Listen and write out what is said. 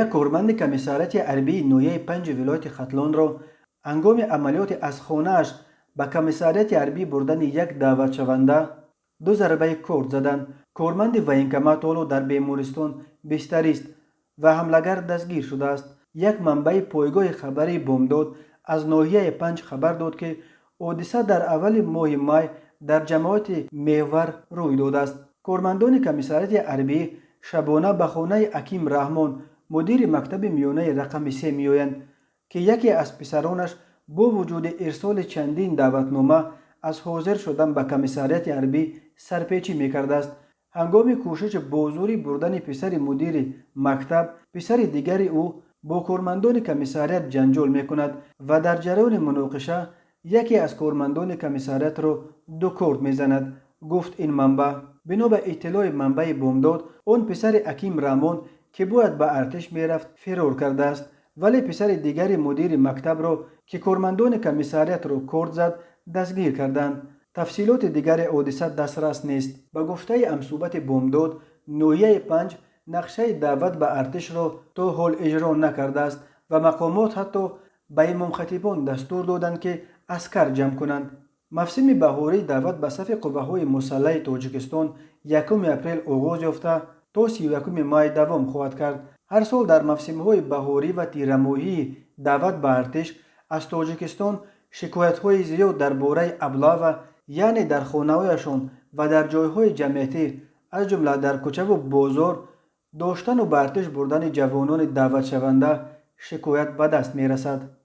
Як корманди комиссариати ҳарбии ноҳияи Панҷи вилояти Хатлонро ҳангоми амалиёти аз хонааш ба комиссариати ҳарбӣ бурдани як даъватшаванда ду зарбаи корд заданд. Корманди военкомат ҳоло дар бемористон бистарист ва ҳамлагар дастгир шудааст. Як манбаи пойгоҳи хабарии Бомдод аз ноҳияи Панҷ хабар дод, ки ҳодиса дар аввали моҳи май дар ҷамоати Меҳвар рӯй додааст. Кормандони комиссариати ҳарбӣ шабона ба хонаи Аким Раҳмон, мудири мактаби миёнаи рақами 3 меоянд, ки яке аз писаронаш бо вуҷуди ирсоли чандин даъватнома аз ҳозир шудан ба комиссариати ҳарбӣ сарпечӣ мекардааст. Ҳангоми кӯшиши бозӯрӣ бурдани писари мудири мактаб, писари дигари ӯ бо кормандони комиссариат ҷанҷол мекунад ва дар ҷараёни муноқиша яке аз кормандони комиссариатро ду корд мезанад, гуфт ин манбаъ. Бино ба иттилои манбаи Бомдод, он писари Аким Раҳмон, ки бояд ба артиш мерафт, фирор кардааст, вале писари дигари мудири мактабро, ки кормандони комиссариатро корд зад, дастгир карданд. Тафсилоти дигари ҳодиса дастрас нест. Ба гуфтаи ҳамсӯҳбати Бомдод, ноҳияи Панҷ нақшаи даъват ба артишро то ҳол иҷро накардааст ва мақомот ҳатто ба имомхатибон дастур доданд, ки аскар ҷамъ кунанд. Мавсими баҳории даъват ба сафи қувваҳои мусаллаҳи Тоҷикистон 1 апрел оғоз ёфта, то 31 май давом хоҳад кард. Ҳар сол дар мавсимҳои баҳорӣ ва тирамоҳии даъват ба артиш аз Тоҷикистон шикоятҳои зиёд дар бораи облава, яъне дар хонаҳояшон ва дар ҷойҳои ҷамъиятӣ, аз ҷумла дар кӯчаву бозор доштану ба артиш бурдани ҷавонони даъватшаванда шикоят ба даст мерасад.